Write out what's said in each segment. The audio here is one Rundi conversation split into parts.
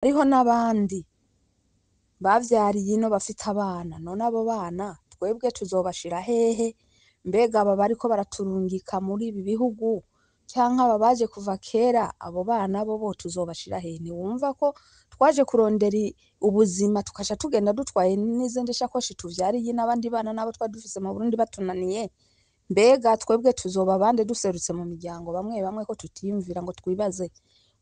Hariho n'abandi bavyariye ino bafite abana, none abo bana twebwe tuzobashira hehe? Mbega aba bariko baraturungika muri ibi bihugu canke aba baje kuva kera, abo bana bobo tuzobashira hehe? Ntiwumva ko twaje kurondera ubuzima tukaca tugenda dutwaye n'izindi shakoshi tuvyariye n'abandi bana n'abo twari dufise mu Burundi batunaniye? Mbega twebwe tuzoba bande duserutse mu miryango bamwe bamwe ko tutiyumvira ngo twibaze?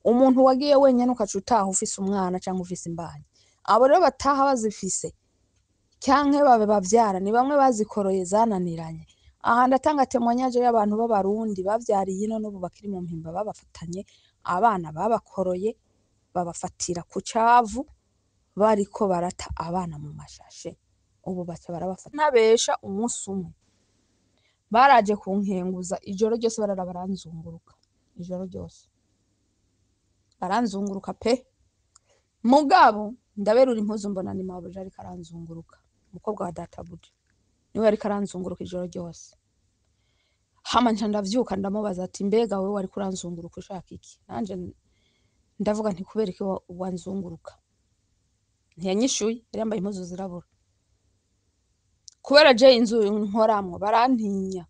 Umuntu wagiye wenyene ukaca utaha ufise umwana canke ufise imbanyi, abo rero bataha bazifise canke babe bavyara ni bamwe bazikoroye zananiranye. Aha ndatanga témoignage y'abantu b'Abarundi bavyariye ino n'ubu bakiri mu Mpimba, babafatanye abana babakoroye babafatira ku cavu bariko barata abana mu mashashe, ubu baca barabafata. Ntabesha, umunsi umwe baraje kunkenguza ijoro ryose, barara baranzunguruka ijoro ryose, baranzunguruka pe. Mugabo ndaberura impuzu mbona ni mabuja ariko aranzunguruka, umukobwa wa databuja niwe ariko aranzunguruka ijoro ryose. Hama nca ndavyuka ndamubaza ati: "Mbega wewe wariko uranzunguruka ushaka iki?" Nanje ndavuga nti: "Kubera iki wanzunguruka?" Ntiyanyishuye, yari yambaye impuzu zirabura. Kubera je inzu nkoramwo barantinya,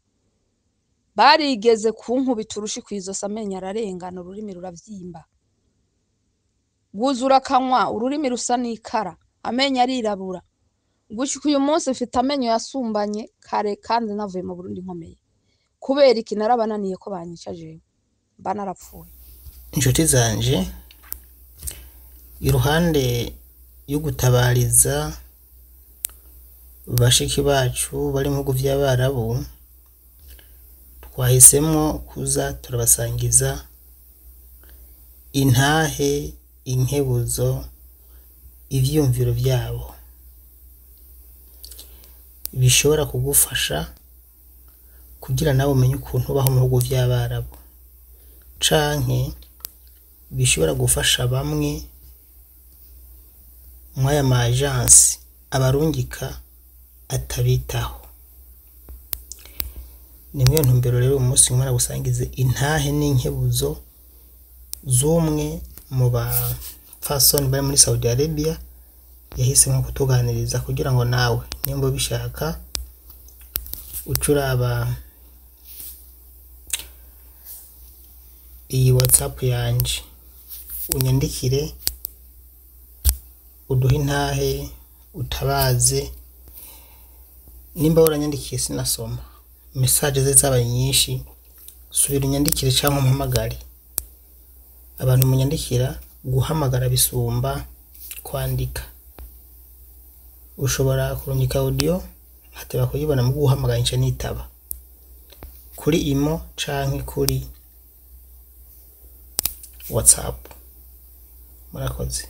barigeze kunkubita urushi kw'izosi, amenyo ararengana, ururimi ruravyimba, rwuzura akanwa, ururimi rusa n'ikara, amenyo arirabura. Gushika uyu munsi mfite amenyo yasumbanye kare kandi navuye mu Burundi nkomeye. Kubera iki? Narabananiye ko banyica, jewe mba narapfuye. Inshuti zanje, iruhande yo gutabariza bashiki bacu bari mu bihugu vy'Abarabu, twahisemwo kuza turabasangiza intahe, inkebuzo, ivyiyumviro vyabo bishobora kugufasha kugira nawe umenye ukuntu ubaho mu bihugu vy'Abarabu, canke bishobora gufasha bamwe mw'aya ma agence abarungika atabitaho. Ni mw'iyo ntumbero rero uyu munsi ngomba gusangize intahe n'inkebuzo z'umwe mu bapfasoni bari muri Saudi Arabia yahisemwo kutuganiriza, kugira ngo nawe nimba ubishaka uce uraba iyi WhatsApp yanje, unyandikire, uduhe intahe, utabaze. Nimba waranyandikiye sinasoma, message ze zabaye nyinshi, subira unyandikire canke umpamagare. Abantu munyandikira, guhamagara bisumba kwandika. Ushobora kurungika audio nkateba kuyibona, mu guhamagara nca nitaba kuri imo canke kuri WhatsApp. Murakoze.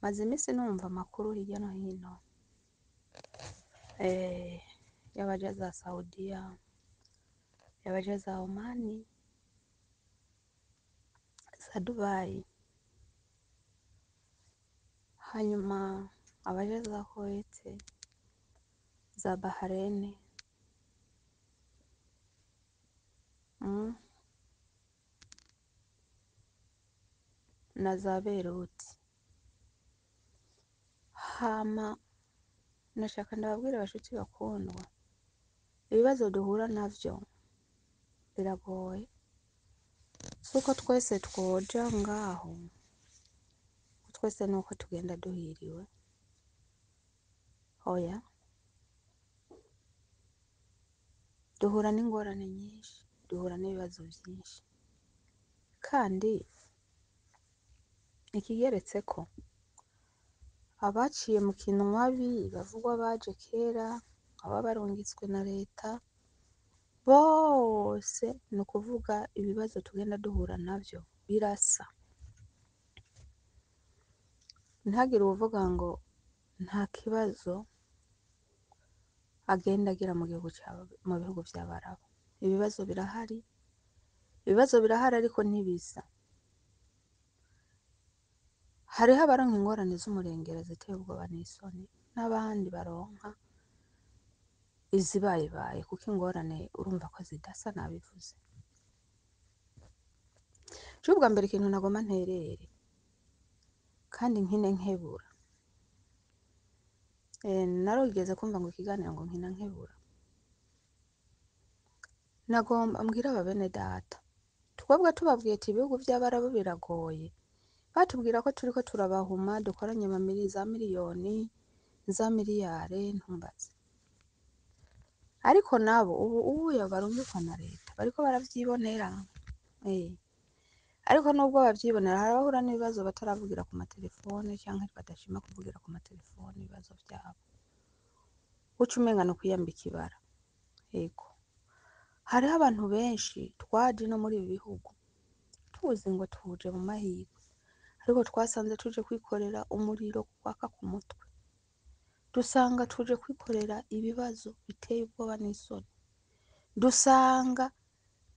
Maze iminsi numva amakuru hirya no hino y'abaja za Saudiya, y'abaja za Omani, za Dubayi, hanyuma abaja za Kuwait, za Bahrain, na za Beirut. Hama nashaka ndababwire, bashuti bakundwa, ibibazo duhura navyo biragoye. Suko twese twoja ngaho, twese nuko tugenda duhiriwe, oya. Duhura n'ingorane nyinshi, duhura n'ibibazo vyinshi, kandi ikigeretseko, abaciye mu kinwabi bavugwa baje kera, aba barungitswe na leta bose, ni ukuvuga ibibazo tugenda duhura navyo birasa. Ntihagire uwuvuga ngo nta kibazo agenda agira mu gihugu, mu bihugu vy'Abarabu. Ibibazo birahari, ibibazo birahari, ariko ntibisa. Hariho abaronka ingorane z'umurengera ziteye ubwoba n'isoni, n'abandi baronka Izibayebaye kuko ingorane urumva ko zidasa nabivuze. Jewe ubwa mbere ikintu nagomba nterere kandi nkine nkebura. Narigeze kumva ngo ikiganiro ngo nkina nkebura. Nagomba mbwire aba bene data. Twebwe tubabwiye ati ibihugu vy'Abarabu biragoye. Batubwira ko turiko turabahuma dukoranye za miliyoni, za miliyare ntumbaze. Ariko nabo ubu ubuya barungikwa na leta bariko baravyibonera. Ariko nubwo bavyibonera hari abahura n'ibibazo bataravugira ku matelefone canke badashima kuvugira ku matelefone ibibazo vyabo. Uca umenga ni ukwiyambika ibara. Ego. Hariho abantu benshi twaje no muri ibi bihugu tuzi ngo tuje mu mahirwe, ariko twasanze tuje kwikorera umuriro waka ku mutwe. Dusanga tuje kwikorera ibibazo biteye ubwoba n'isoni. Dusanga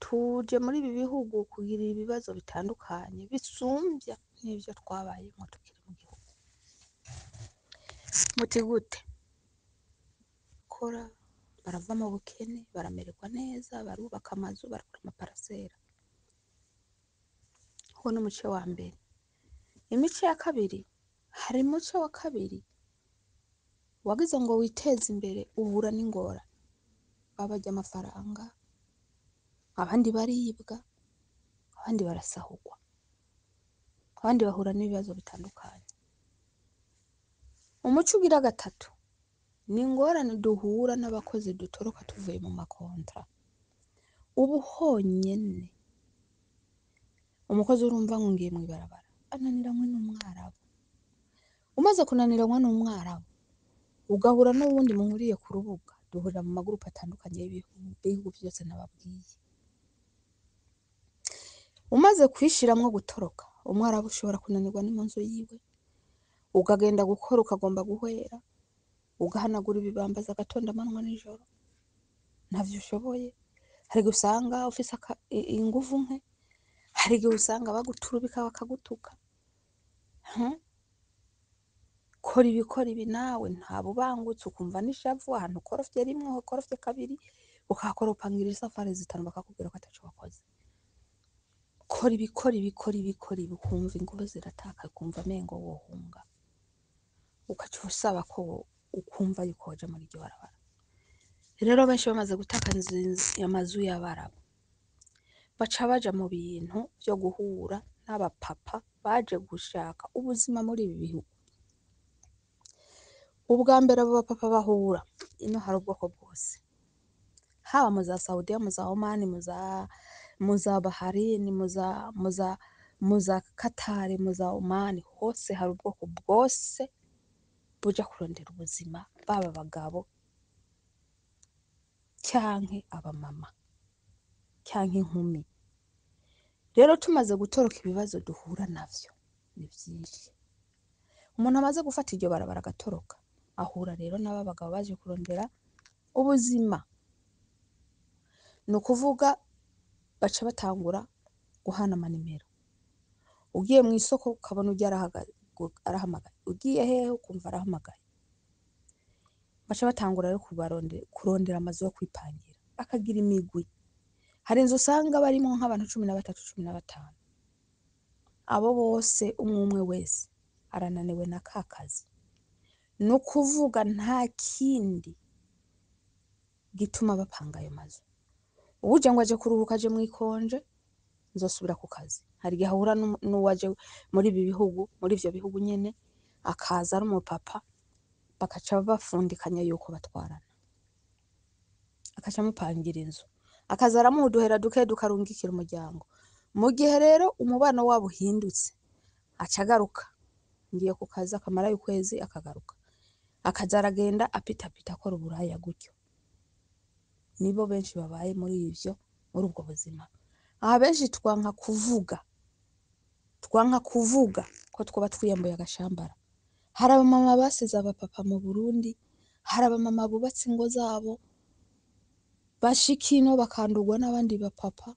tuje muri ibi bihugu kugira ibibazo bitandukanye bisumvya n'ivyo twabayemwo tukiri mu gihugu. Muti gute? Kora barava mu bukene, baramererwa neza, barubaka amazu, barakora amaparasera. Uwo ni umuce wa mbere. Imice ya kabiri, hari umuce wa kabiri wagize ngo witeze imbere uhura n'ingorane. Babarya amafaranga, abandi baribwa, abandi barasahurwa, abandi bahura n'ibibazo bitandukanye. Umuce ugira gatatu ni ingorane duhura n'abakozi dutoroka tuvuye mu makontra. Ubu honyene umukozi urumva ngo ngiye mw'ibarabara ananiranywe n'umwarabu. Umaze kunaniranywa n'umwarabu ugahura n'uwundi muhuriye ku rubuga, duhurira mu magurupe atandukanye y'ibihugu vyose nababwiye. Umaze kwishiramwo gutoroka, umwarabu ushobora kunanirwa ni mu nzu yiwe, ukagenda gukora ukagomba guhwera, ugahanagura ibibambazi agatonda amanywa n'ijoro, ntavyo ushoboye. Hari igihe usanga ufise inguvu nke, hari igihe usanga baguturubika bakagutuka. Kora ibi, kora ibi nawe ntabubangutse, ukumva n'ishavu, ahantu ukorofye rimwe, ukorofye kabiri, ukahakoropangira isafari zitanu bakakubwira ko ataco wakoze. Kora ibi, kora ibi, kora ibi, kora ibi, ukumva inguvu ziratakaye, ukumva amengo wohunga. Ugaca usaba ko ukumva yuko woja muri iryo barabara. Rero benshi bamaze gutakaza amazu y'Abarabu, baca baja mu bintu vyo guhura n'abapapa baje gushaka ubuzima muri ibi bihugu. Ubwa mbere abo bapapa bahura, ino hari ubwoko bwose. Haba mu za Saudiya, mu za Oman, mu za Bahrain, mu za Qatar, mu za Oman, hose hari ubwoko bwose buja kurondera ubuzima, baba abagabo canke abamama canke inkumi. Rero tumaze gutoroka ibibazo duhura navyo ni vyinshi. Umuntu amaze gufata iryo barabara agatoroka, ahura rero n'aba bagabo baje kurondera ubuzima. Ni ukuvuga baca batangura guhana amanimero. Ugiye mw'isoko ukabona urya arahamagaye, ugiye hehe ukumva arahamagaye. Baca batangura rero kurondera amazu yo kwipangira, bakagira imigwi. Hari inzu usanga barimwo nk'abantu 13, 15. Abo bose umwe umwe wese arananiwe na ka kazi. Ni ukuvuga nta kindi gituma bapanga ayo mazu. Uwuje ngo aje kuruhuka aje mw'ikonje, nzosubira ku kazi. Hari igihe ahura n'uwaje muri ibi bihugu, muri ivyo bihugu nyene, akaza ari umupapa, bakaca bafundikanya yuko batwarana. Akaca amupangira inzu. Akaza aramuha uduhera duke dukarungikira umuryango. Mu gihe rero umubano wabo uhindutse, aca agaruka. Ngiye ku kazi akamarayo ukwezi akagaruka. Akaza aragenda apitapita akora uburaya gutyo. Nibo benshi babaye muri ivyo, muri ubwo buzima. Aha benshi twanka kuvuga. Twanka kuvuga ko twoba twiyambuye agashambara. Hari abamama basize abapapa mu Burundi, hari abamama bubatse ingo zabo, bashika ino bakandurwa n'abandi bapapa,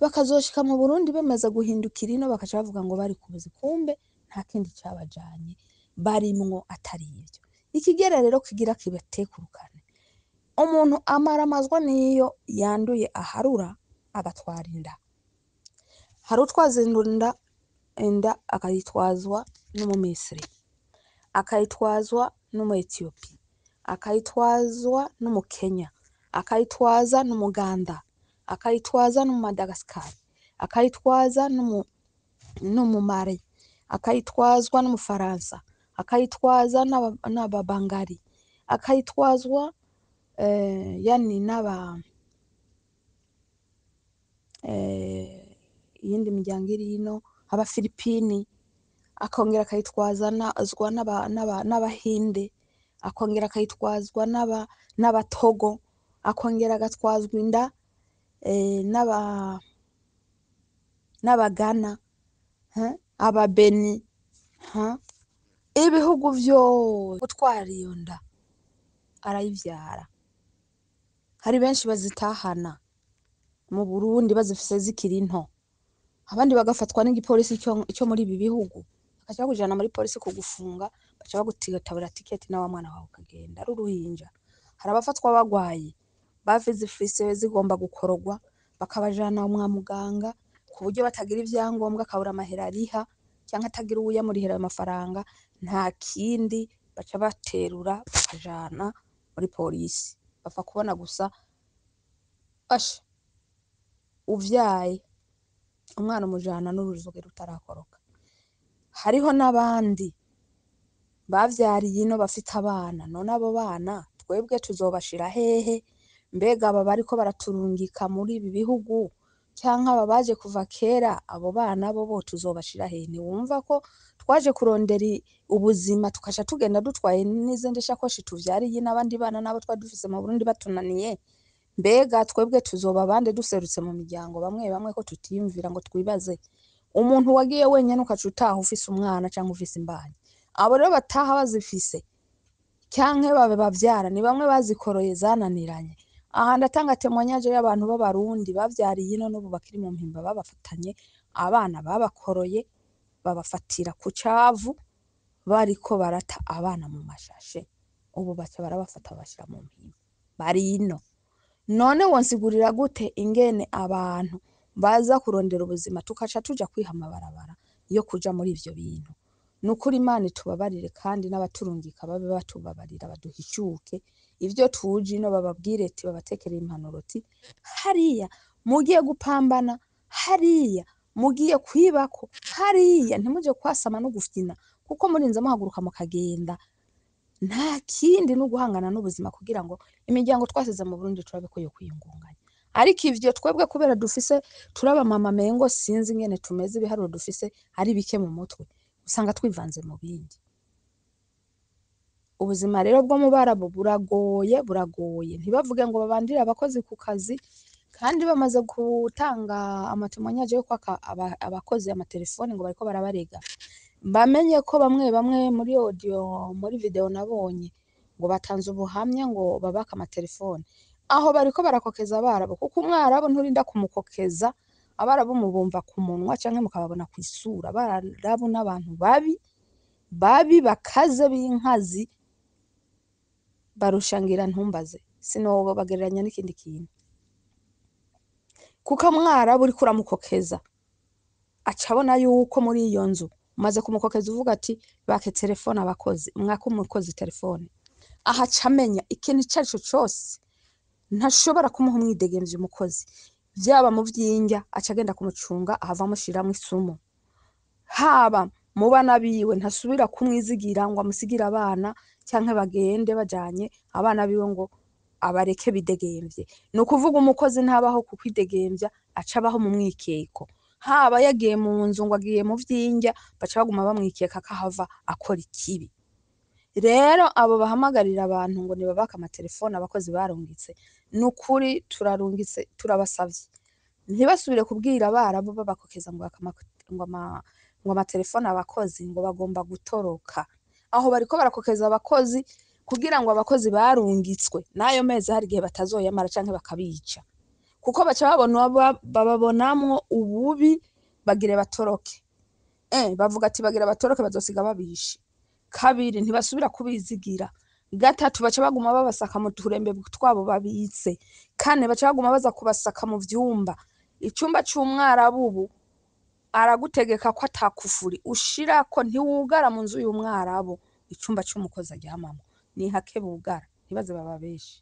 bakazoshika mu Burundi bamaze guhindukira ino bakaca bavuga ngo bari kubuzi, kumbe nta kindi cabajanye barimwo atari ivyo. Ikigera rero kigira kibatekurukane. Umuntu amaramazwa n'iyo yanduye aharura agatwara inda. Hari utwaza inda akayitwazwa n'Umumisiri, akayitwazwa n'Umu-Etiyopi, akayitwazwa n'Umukenya, akayitwaza n'Umuganda, akayitwaza n'Umumadagasikari, akayitwaza n'Umumali, akayitwazwa n'Umufaransa, akayitwaza n'Ababangari, akayitwazwa yani n'aba iyindi miryango iri ino, Abafilipini, akongera akayitwazwa n'Abahinde, akongera akayitwazwa n'Abatogo, akongera agatwazwa inda n'Abagana, Ababeni, ibihugu vyose gutwara iyo nda arayivyara. Hari benshi bazitahana mu Burundi bazifise zikiri nto, abandi bagafatwa n'igipolisi co muri ibi bihugu, bagaca bakujana muri polisi kugufunga, baca bagutabura tiketi na wa mwana wawe ukagenda ari uruhinja. Hari abafatwa bagwaye bazifise zigomba gukorogwa, bakabajana mwa muganga ku buryo batagira ivyangombwa, akabura amahera ariha canke atagira uwuyamurihira ayo mafaranga, nta kindi baca baterura bakajana muri polisi. Bapfa kubona gusa asha uvyaye umwana umujana n'uruzoge rutarakoroka. Hariho n'abandi bavyariye ino bafite abana, none abo bana twebwe tuzobashira hehe? Mbega aba bariko baraturungika muri ibi bihugu canke aba baje kuva kera, abo bana bobo tuzobashira hehe? Ntiwumva ko twaje kurondera ubuzima tukaca tugenda dutwaye n'izindi shakoshi tuvyariye n'abandi bana n'abo twari dufise mu Burundi batunaniye? Mbega twebwe tuzoba bande duserutse mu miryango bamwe bamwe ko tutiyumvira ngo twibaze? Umuntu wagiye wenyene ukaca utaha ufise umwana canke ufise imbanyi, abo rero bataha bazifise canke babe bavyara ni bamwe bazikoroye zananiranye. Aha ndatanga témoignage y'abantu b'Abarundi bavyariye ino n'ubu bakiri mu mpimba, babafatanye abana babakoroye babafatira ku cavu bariko barata abana mu mashashe, ubu baca barabafata babashira mu mpimba bari ino. None wonsigurira gute ingene abantu baza kurondera ubuzima tukaca tuja kwiha amabarabara yo kuja muri ivyo bintu? Nukuri Imana itubabarire, kandi n'abaturungika babe batubabarira, baduhishuke ivyo tuje ino, bababwire ati babatekerere impanuro ati hariya mugiye gupambana, hariya mugiye kwibako, hariya ntimuje kwasama no gufyina, kuko murinze muhaguruka mukagenda nta kindi no guhangana n'ubuzima kugira ngo imiryango twasize mu Burundi turabe ko yokwiyungunganya. Ariko ivyo twebwe kubera dufise turaba mama mengo sinzi ingene tumeze, ibiharuro dufise ari bike mu mutwe, usanga twivanze mu bindi. Ubuzima rero bwo mu Barabu buragoye, buragoye. Ntibavuge ngo babandire abakozi ku kazi, kandi bamaze gutanga amatémoignage yo kwaka abakozi amatelefoni ngo bariko barabarega. Bamenye ko bamwe bamwe muri audio, muri video nabonye ngo batanze ubuhamya ngo babaka amatelefoni. Aho bariko barakokeza Abarabu, kuko Umwarabu nturinda kumukokeza, Abarabu mubumva ku munwa canke mukababona kw'isura. Abarabu n'abantu babi babi bakaze b'inkazi, barushangira ntumbaze, sinobagereranya n'ikindi kintu. Kuko Mwarabu uriko uramukokeza aca abona yuko muri iyo nzu umaze kumukokeza, uvuga ati bake telefone abakozi, mwake umukozi telefone, aha aca amenya ikintu ico arico cose. Ntashobora kumuha umwidegemvyo umukozi, vyaba mu vy'indya aca agenda kumucunga ahava amushiramwo isumu, haba mu bana biwe ntasubira kumwizigira ngo amusigire abana canke bagende bajanye abana biwe ngo abareke bidegemvye. Ni ukuvuga umukozi ntabaho ku kwidegemvya, aca abaho mu mwikeko. Haba yagiye mu nzu ngo agiye mu vy'indya, baca baguma bamwikeka ko ahava akora ikibi. Rero abo bahamagarira abantu ngo nibabake amatelefone abakozi barungitse, ni ukuri turarungitse, turabasavye ntibasubire kubwira Abarabu babakokeza ngo ngo amatelefone abakozi ngo bagomba gutoroka. Aho bariko barakokeza abakozi kugira ngo abakozi barungitswe n'ayo mezi hari igihe batazoyamara canke bakabica, kuko baca babona bababonamwo ububi, bagire batoroke. Bavuga ati bagira batoroke bazosiga babishe. Kabiri, ntibasubira kubizigira. Gatatu, baca baguma babasaka mu turembe twabo babitse. Kane, baca baguma baza kubasaka mu vyumba. Icumba c'umwarabu ubu aragutegeka ko atakufuri ushirako, ntiwugara mu nzu y'umwarabu. Icumba c'umukozi aryamamwo ni hake bugara, ntibaze baba benshi.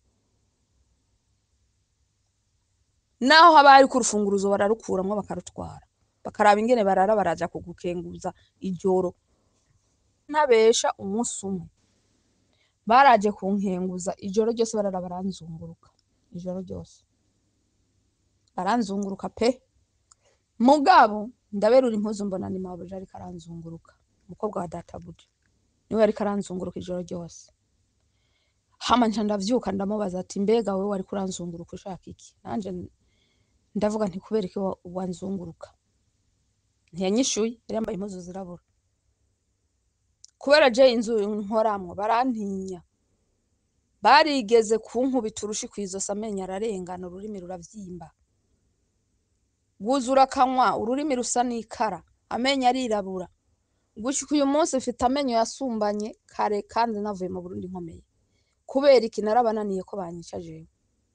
Naho haba hariko urufunguruzo bararukuramwo bakarutwara, bakaraba ingene barara baraja kugukenguza ijoro. Ntabesha, umunsi umwe baraje kunkenguza ijoro ryose, barara baranzunguruka ijoro ryose, baranzunguruka pe. Mugabo ndaberura impuzu, mbona ni mabuja ariko aranzunguruka, umukobwa wa databuja niwe ariko aranzunguruka ijoro ryose. Hama nca ndavyuka, ndamubaza ati: "Mbega wewe wariko uranzunguruka ushaka iki?" Nanje ndavuga nti: "Kubera iki wanzunguruka?" Ntiyanyishuye, yari yambaye impuzu zirabura. Kubera je inzu nkoramwo barantinya, barigeze kunkubita urushi kw'izosi, amenyo ararengana, ururimi ruravyimba, rwuzura akanwa, ururimi rusa n'ikara, amenyo arirabura. Gushika uyu munsi mfite amenyo yasumbanye kare, kandi navuye mu Burundi nkomeye. Kubera iki? Narabananiye ko banyica, jewe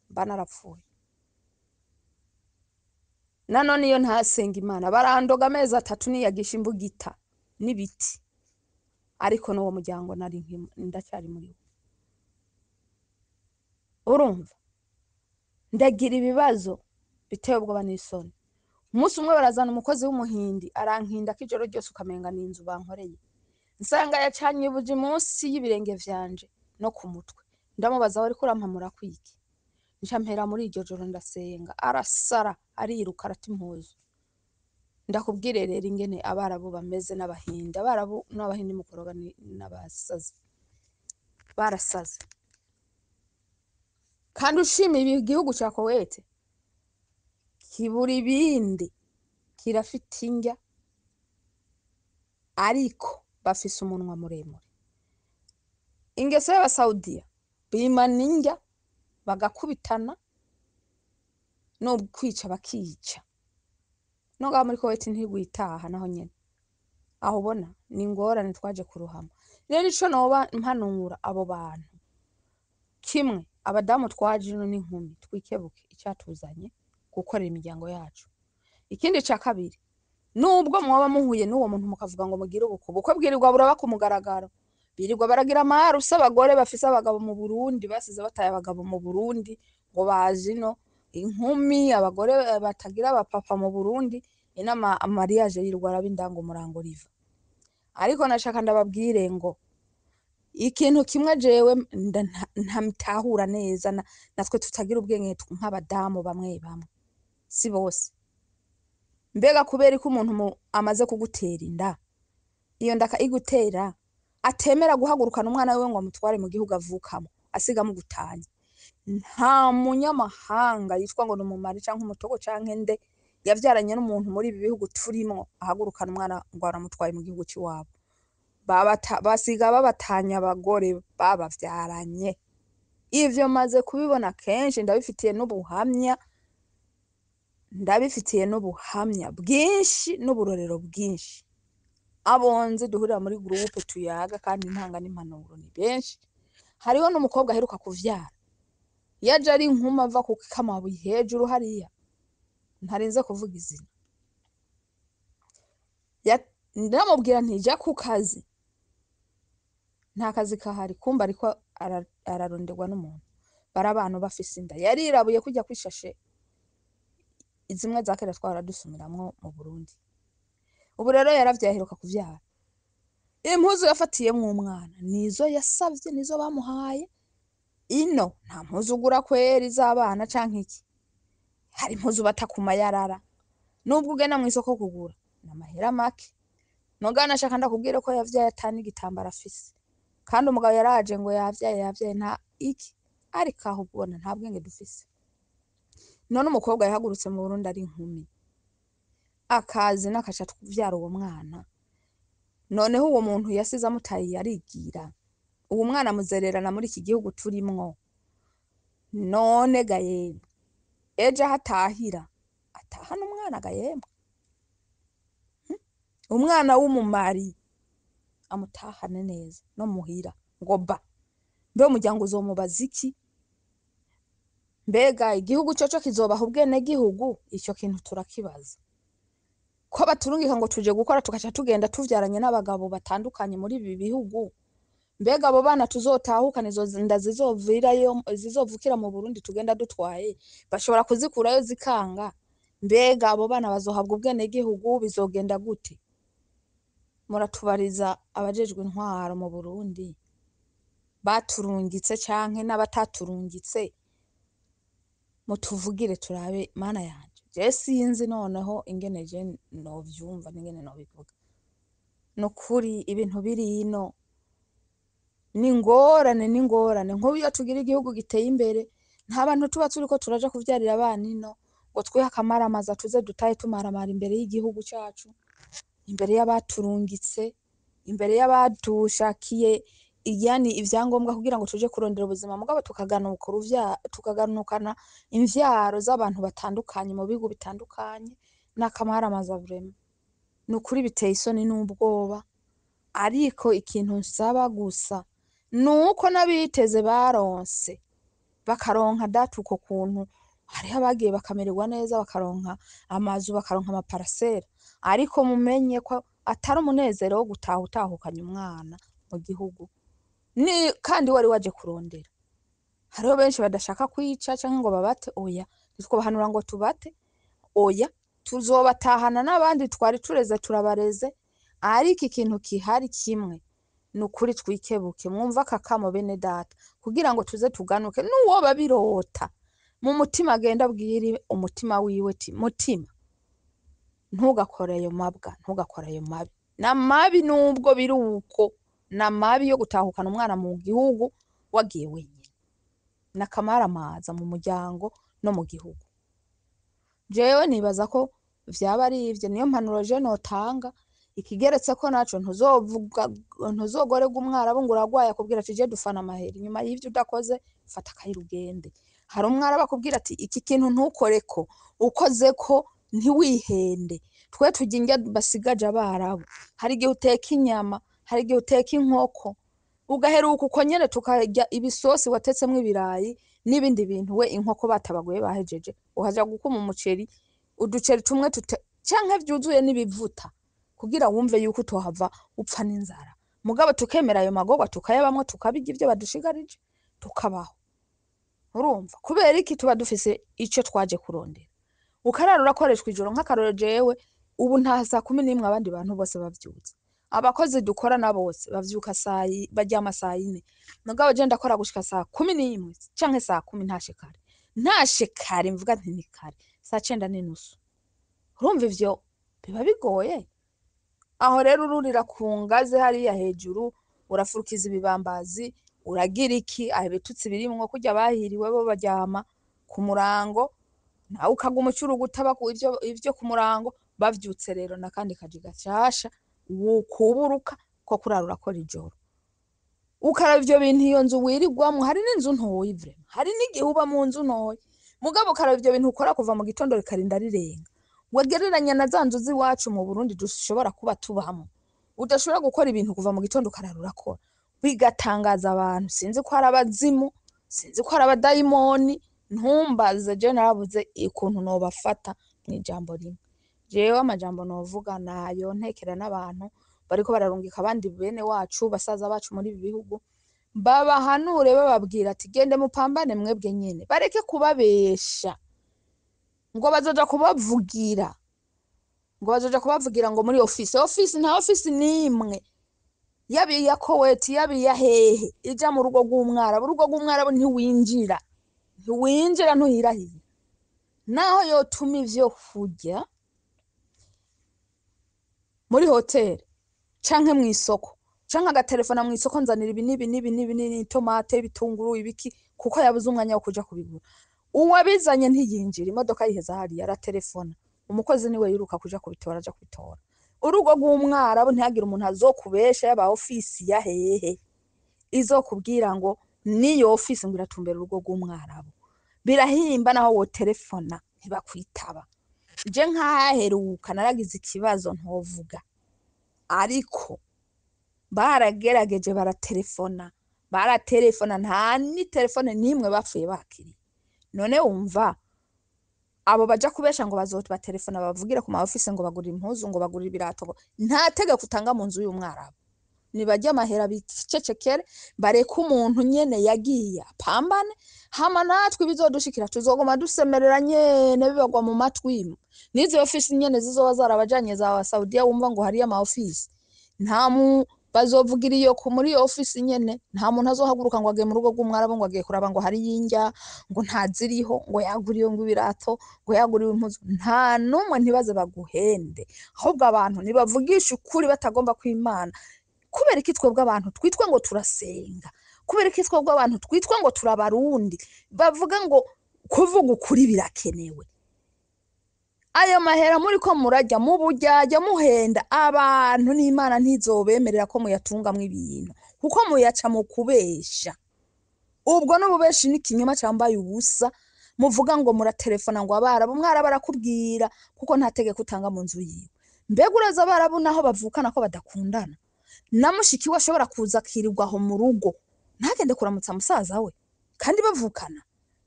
mba narapfuye. Nanone iyo ntasenga Imana barandoga amezi 3, niyagisha imbugita n'ibiti, ariko n'uwo muryango nari ndacyari muri wo. Urumva ndagira ibibazo biteye ubwoba n'isoni. Umunsi umwe barazana umukozi w'umuhindi, arankinda ko ijoro ryose, ukamenga ni inzu bankoreye. Nsanga yacanye ibuji munsi y'ibirenge vyanje no ku mutwe. Ndamubaza: "Wariko urampamura kwiki?" Nca mpera muri iryo joro ndasenga, arasara, ariruka, arata impuzu. Ndakubwire rero ingene abarabu bameze n'abahindi. Abarabu n'abahindi mukoroga n'abasazi, barasaze. Kandi ushima ibi gihugu ca Kuwait kibura ibindi, kirafite indya, ariko bafise umunwa muremure. Ingeso y'abasaudiya, bimana indya, bagakubitana, no kwica bakica. No ngaha muri Kuwait ntigwitaha naho nyene aho ubona ni ingorane, twaje kuruhama. Rero ico noba mpanura abo bantu kimwe, abadamu twaje ino n'inkumi, twikebuke icatuzanye gukorera imiryango yacu. Ikindi ca kabiri, nubwo mwoba muhuye n'uwo muntu mukavuga ngo mugire ubukwe, ubukwe bwirirwa buraba ku mugaragaro, birirwa baragira amarusi. Abagore bafise abagabo mu Burundi, basize bataye abagabo mu Burundi ngo baje ino, inkumi, abagore batagira abapapa mu Burundi, inama mariage yirirwa araba indanga umurango riva. Ariko nashaka ndababwire ngo ikintu kimwe jewe ntabitahura neza, natwe tutagira ubwenge nk'abadamu bamwe bamwe, si bose. Mbega kubera ko umuntu amaze kugutera inda, iyo nda akayigutera, atemera guhagurukana umwana wiwe ngo amutware mu gihugu avukamo, asiga amugutanye? Nta munyamahanga yitwa ngo ni umumari canke umutogo canke nde yavyaranye n'umuntu muri ibi bihugu turimwo ahagurukana umwana ngo aramutwaye mu gihugu c'iwabo. Basiga babatanya abagore babavyaranye. Ivyo maze kubibona kenshi, ndabifitiye n'ubuhamya, ndabifitiye n'ubuhamya bwinshi n'uburorero bwinshi. Abonzi duhurira muri groupe tuyaga kandi ntanga n'impanuro ni benshi. Hariho n'umukobwa aheruka kuvyara, yaje ari inkumi ava ku kamabuye hejuru hariya, ntarinze kuvuga izina. Ndamubwira nti: "Ja ku kazi." Nta kazi kahari, kumba ariko araronderwa n'umuntu. Bari abantu bafise inda, yarirabuye kujya kwishashe zimwe za kera twahora dusumiramwo mu Burundi. Ubu rero yaravyaye, aheruka kuvyara. Impuzu yafatiyemwo umwana nizo yasavye, nizo bamuhaye. Ino nta mpuzu ugura kweri z'abana canke iki, hari impuzu bata ku mayarara. Nubwo ugenda mw'isoko kugura n'amahera make. Mugabo nashaka ndakubwire ko yavyaye ata n'igitambara afise, kandi umugabo yaraje ngo yavyaye, yavyaye nta iki. Ariko aho ubona nta bwenge dufise. None umukobwa yahagurutse mu Burundi ari inkumi, akazi n'akaca kuvyara uwo mwana, noneho uwo muntu yasize amutaye yarigira, uwo mwana amuzererana muri iki gihugu turimwo. None ga yemwe, ejo aho atahira atahana umwana ga yemwe, umwana w'umumari amutahane neza no muhira ngo ba. Mbe umuryango uzomubaza iki? Mbega igihugu coco kizobaha ubwenegihugu? Ico kintu turakibaza. Ko baturungika ngo tuje gukora, tugaca tugenda tuvyaranye n'abagabo batandukanye muri ibi bihugu, mbega abo bana tuzotahukana, izo nda zizovirayo, zizovukira mu Burundi tugenda dutwaye, bashobora kuzikurayo zikanga? Mbega abo bana bazohabwa ubwenegihugu? Bizogenda gute? Muratubariza abajejwe intwaro mu Burundi baturungitse canke n'abataturungitse, mutuvugire turabe. Mana yanje, je sinzi noneho ingene je novyumva n'ingene nobivuga. Nukuri ibintu biri ino ni ingorane, ni ingorane. Nk'ubu iyo tugira igihugu giteye imbere, nta bantu tuba turiko turaja kuvyarira abana ino ngo twihe akamaramaza, tuze dutahe tumaramara imbere y'igihugu cacu, imbere y'abaturungitse, imbere y'abadushakiye yani ivyangombwa kugira ngo tuje kurondera ubuzima, mugabo tukaganuka tukaganukana imvyaro z'abantu batandukanye mu bihugu bitandukanye. N'akamaramaza vraiment, nukuri biteye isoni n'ubwoba. Ariko ikintu nsaba gusa nuko n'abiteze baronse, bakaronka data uko kuntu, hariho abagiye bakamererwa neza, bakaronka amazu, bakaronka amaparasera, ariko mumenye ko atari umunezero wo gutaha utahukanye umwana mu gihugu ni kandi wari waje kurondera. Hariho benshi badashaka kwica canke ngo babate. Oya, ntitwobahanura ngo tubate, oya, tuzobatahana n'abandi twari tureze turabareze. Ariko ikintu kihari kimwe, ni ukuri twikebuke, mwumve akakamo bene data, kugira ngo tuze tuganuke. N'uwo babirota mu mutima, agenda abwire umutima wiwe ati: "Mutima, ntugakore ayo mabwa, ntugakore ayo mabi." N'amabi nubwo biri uko, n'amabi yo gutahukana umwana mu gihugu wagiye wenyine, n'akamaramaza mu muryango no mu gihugu. Jewe nibaza ko vyaba ari ivyo, niyo mpanuro je notanga. Ikigeretse ko naco, ntuzovuga, ntuzogorerwa umwarabu ngo uragwaye, akubwira ati: "Je dufana amahera." Inyuma y'ivyo udakoze, fata akayira ugende. Hari umwarabu akubwira ati: "Iki kintu ntukoreko, ukozeko ntiwihende." Twe turya indya basigaje abarabu. Hari igihe uteka inyama, hari igihe uteka inkoko, ugaheruka uko nyene tukarya ibisosi watetsemwo ibirayi n'ibindi bintu, we inkoko batabaguye bahejeje, ukaja gukuma umuceri, uduceri tumwe canke vyuzuye n'ibivuta, kugira wumve yuko utohava upfa n'inzara. Mugabo tukemera ayo magorwa, tukayabamwo, tukabirya ivyo badushigarije, tukabaho. Urumva kubera iki? Tuba dufise ico twaje kurondera. Ukarara urakoreshwa ijoro. Nk'akarorero, jewe ubu ntaha saa 11, abandi bantu bose bavyutse. Abakozi dukorana bose bavyuka baryama sayine, mugabo je ndakora gushika saa 11 canke saa 10. Ntashe kare, ntashe kare mvuga nti ni kare, saa 9:30. Urumva ivyo biba bigoye. Aho rero ururira ku ngazi hariya hejuru, urafurukiza ibibambazi, uragira iki, aho ibitutsi birimwo kurya. Bahiriwe bo baryama ku murango, nawe ukaguma ucuruguta ivyo ku murango. Bavyutse rero n'akandi kaji gashasha wukuburuka ko kurara urakora ijoro, ukaraba ivyo bintu, iyo nzu wirirwamwo. Hari n'inzu ntoyi vraiment, hari n'igihe uba mu nzu ntoyi, mugabo ukaraba ivyo bintu ukora kuva mu gitondo rikarinda rirenga, wegereranya na za nzu z'iwacu mu Burundi dushobora kuba tubamwo, udashobora gukora ibintu kuva mu gitondo ukarara urakora, bigatangaza abantu. Sinzi ko ari abazimu, sinzi ko ari abadayimoni, ntumbaze. Je narabuze ukuntu nobafata mw'ijambo rimwe. Jewe amajambo novuga nayo ntekera n'abantu bariko bararungika abandi bene wacu, basaza bacu muri ibi bihugu, babahanure, bababwira ati: "Gende mupambane mwebwe nyene." Bareke kubabesha ngo bazoja kubavugira, ngo bazoja kubavugira ngo muri ofisi. Ofisi, nta ofisi n'imwe, yaba iya Koweti, yaba iya hehe, ija mu rugo rw'umwarabu. Urugo rw'umwarabu ntiwinjira, ntiwinjira, ntuhirahira naho yotuma ivyo kurya muri hoteli canke mw'isoko, canke agatelefona mw'isoko: "Nzanira ibi n'ibi n'ibi n'ibi n'ibi, itomate, ibitunguru, ibiki," kuko yabuze umwanya wo kuja kubigura. Uwabizanye ntiyinjira, imodoka yiheza hariya, aratelefona, umukozi niwe yiruka kuja kubitora, aja kubitora. Urugo rw'umwarabu, ntihagire umuntu azokubesha, yaba ofisi ya hehe izokubwira ngo niyo ofisi ngo iratumbera urugo rw'umwarabu. Birahimba, naho wotelefona ntibakwitaba. Je nkahaheruka naragize ikibazo ntovuga, ariko baragerageje baratelefona. Baraterefona, nta n'iterefone n'imwe bapfuye bakiriye. None wumva abo baja kubesha ngo bazobaterefona babavugire ku ma ofisi ngo bagurira impuzu, ngo bagurira ibirato, ngo nta tegeko utanga mu nzu y'umwarabu. Nibarye amahera bicecekere, bareke umuntu nyene yagiye apambane. Hama natwe ibizodushikira tuzoguma dusemerera nyene bibagwa mu matwi. N'izo ofisi nyene zizoba zarabajanye za Saudiya, wumva ngo hariyo ama ofisi, nta mu bazovugira iyo ku muri iyo ofisi nyene. Nta muntu azohaguruka ngo agiye mu rugo rw'umwarabu, ngo agiye kuraba ngo hariyo indya, ngo ntaziriho, ngo yaguriwe ngo ibirato, ngo yaguriwe impuzu. Nta n'umwe. Ntibaze baguhende. Ahubwo abantu nibavugisha ukuri batagomba kwimana. Kubera iki twebwe abantu twitwa ngo turasenga, kubera iki twebwe abantu twitwa ngo turabarundi bavuga ngo kuvuga ukuri birakenewe? Ayo mahera muriko murarya muburyarya, muhenda abantu, n'Imana ntizobemerera ko muyatungamwo ibintu, kuko muyaca mu kubesha. Ubwo n'ububeshi n'ikinyoma cambaye ubusa. Muvuga ngo muraterefona ngo abarabu, umwarabu arakubwira, kuko nta tegeko utanga mu nzu yiwe. Mbega uraza abarabu naho bavukana ko badakundana, na mushiki we ashobora kuza akirirwa aho mu rugo ntagende kuramutsa musaza we kandi bavukana?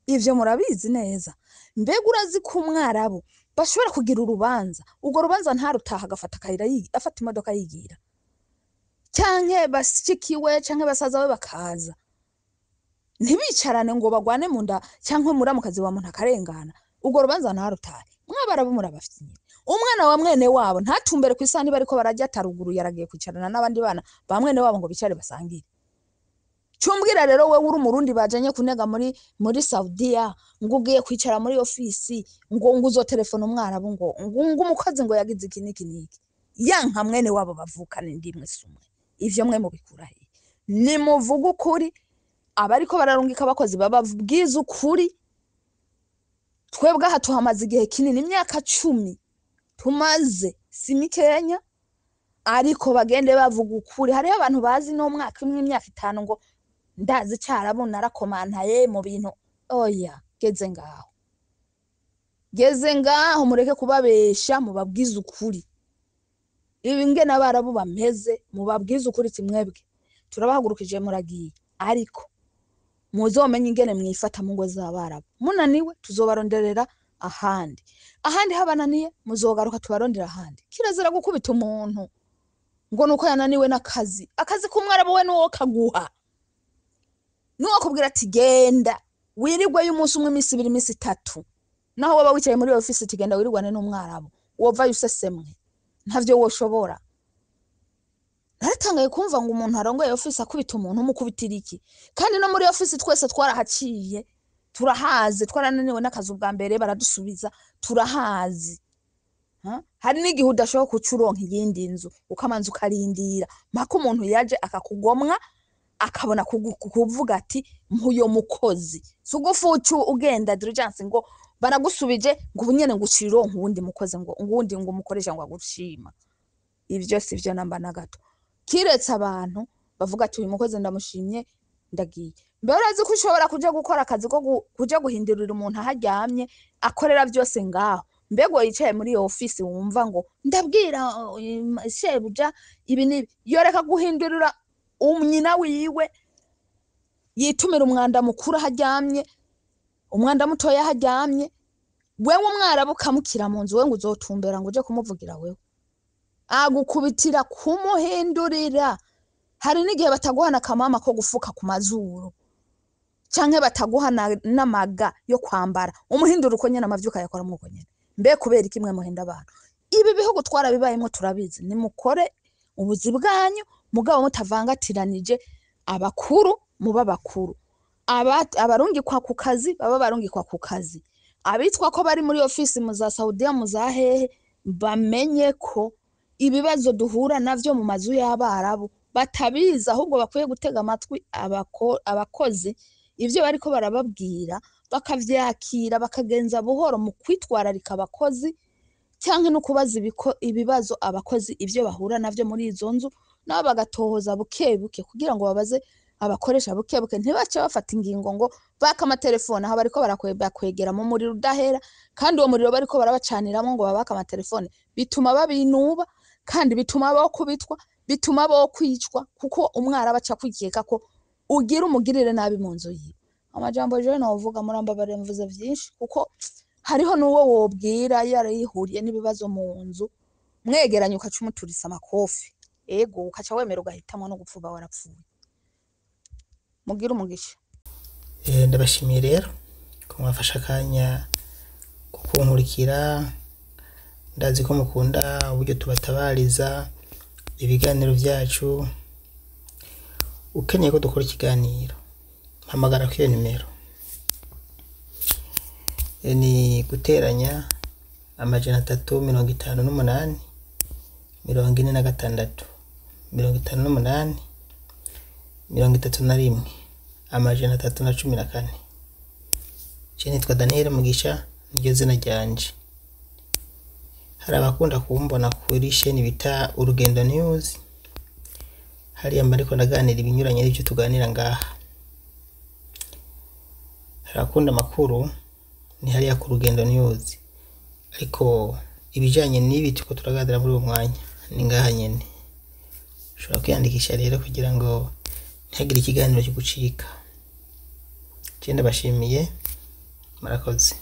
Ivyo murabizi neza. Mbega urazi ko umwarabu bashobora kugira urubanza, urwo rubanza ntarutaha, agafata akayira, afata imodoka yigira, canke bashikiwe canke basaza we bakaza ntibicarane ngo bagwane mu nda, canke muramukazi wa muntu akarengana, urwo rubanza ntarutahe? Mwabarabu murabafyinye. Umwana wa mwene wabo ntatumbere ku isahani bariko bararya, ataruguru yaragiye kwicarana n'abandi bana ba mwene wabo ngo bicare basangire. Cumbwira rero wewe uri umurundi bajanye kunega muri Saudiya, ngo ugiye kwicara muri ofisi, ngo uzotelefona umwarabu, ngo umukozi ngo yagize iki n'iki n'iki, yanka mwene wabo bavukana indimwe sumwe. Ivyo mwe mubikura he? Nimuvuge ukuri. Abariko bararungika abakozi bababwiza ukuri. Twebwe aha tuhamaze igihe kinini, imyaka 10 tumaze si mikenya, ariko bagende bavuga ukuri. Hariho abantu bazi n'umwaka umwe, imyaka 5, ngo ndazi carabu, narakomantaye mu bintu. Oya, geze ngaho, geze ngaho, mureke kubabesha, mubabwize ukuri ibi ngene abarabu bameze. Mubabwize ukuri ati mwebwe turabahagurukije muragiye, ariko muzomenye ingene mwifata mu ngo z'abarabu. Munaniwe tuzobaronderera ahandi, ahandi habananiye muzogaruka tubarondera ahandi. Kirazira gukubita umuntu ngo nuko yananiwe n'akazi. Akazi k'umwarabu we nuwo kaguha, nuwo kubwira ati genda wirirweyo umunsi umwe, iminsi 2, iminsi 3. Naho waba wicaye muri ofisi, ati genda wirirwane n'umwarabu, wovayo usesemwe, ntavyo woshobora. Naratangaye kumva ngo umuntu arongoye ofisi akubita umuntu. Umukubitira iki? Kandi no muri ofisi twese twarahaciye, turahazi. Twarananiwe n'akazi ubwa mbere baradusubiza, turahazi. Ha? Hari n'igihe udashobora kuca uronka iyindi nzu, ukamanza ukarindira mpaka umuntu yaje akakugomwa, akabona kuvuga ati mpuyo mukozi. Si ugufuca ugenda diligence ngo baragusubije, ngo ubu nyene ngo ucire uronka uwundi mukozi, ngo uwundi ngo umukoresha ngo agushima. Ivyo si vyo namba na gato, kiretse abantu bavuga ati uyu mukozi ndamushimye, ndagiye. Mbere urazi ko ushobora kuja gukora akazi ko kuja guhindurira umuntu aho aryamye, akorera vyose ngaho? Mbega uwo yicaye muri iyo ofisi wumva ngo ndabwira shebuja ibi n'ibi, yoreka guhindurira nyina wiwe yitumira umwanda mukuru aho aryamye, umwanda mutoya aho aryamye? Wewe umwarabu ukamukira mu nzu, we ngo uzotumbera ngo uje kumuvugira, wewe agukubitira kumuhindurira. Hari n'igihe bataguhana akamama ko gufuka ku mazuru, canke bataguha n'amaga yo kwambara. Umuhindura uko nyene, amavyuka yakora uko nyene. Mbe kubera iki mwe muhenda abantu? Ibi bihugu twarabibayemwo, turabizi. Nimukore ubuzi bwanyu, mugabo mutavangatiranije. Abakuru muba bakuru, abarungikwa ku kazi baba barungikwa ku kazi. Abitwa ko bari muri ofisi mu za Saudiya, mu za hehe, bamenye ko ibibazo duhura navyo mu mazu y'abarabu batabizi. Ahubwo bakwiye gutega amatwi abakozi ivyo bariko barababwira, bakavyakira, bakagenza buhoro mu kwitwararika abakozi, canke no kubaza ibibazo abakozi ivyo bahura navyo muri izo nzu, nabo bagatohoza buke buke kugira ngo babaze abakoresha buke buke, ntibace bafata ingingo ngo baka amatelefone. Aho bariko bakwegera mu muriro udahera, kandi uwo muriro bariko barabacaniramwo ngo babake amatelefone bituma babinuba, kandi bituma bokubitwa, bituma bokwicwa, kuko umwarabu aca kwikeka ko Ugira umugirire nabi mu nzu yiwe. Amajambo jewe novuga, murambabarira mvuze vyinshi, kuko hariho n'uwo wobwira yarihuriye n'ibibazo mu nzu, mwegeranye ukaca umuturisa amakofi, ego ukaca wemera ugahitamwo no gupfuba warapfuye. Mugire umugisha. Ndabashimiye rero ko mwafashe akanya ko kunkurikira. Ndazi ko mukunda uburyo tubatabariza ibiganiro byacu. Ukeneye ko dukora ikiganiro, mpamagara kuri iyo nimero. Ni guteranya 358 46 58 31 314. Je nitwa Daniel Mugisha, niryo zina ryanje. Hari abakunda kumbona kuri sheni bita Urugendo News, hariya mba ariko ndaganira ibinyuranye n'ibyo tuganira ngaha. Hari abakunda amakuru, ni hariya ku Rugendo News, ariko ibijanye n'ibi turiko turaganira muri uwo mwanya ni ngaha nyene. Ushobora kwiyandikisha rero kugira ngo ntihagire ikiganiro kigucika. Je ndabashimiye, murakoze.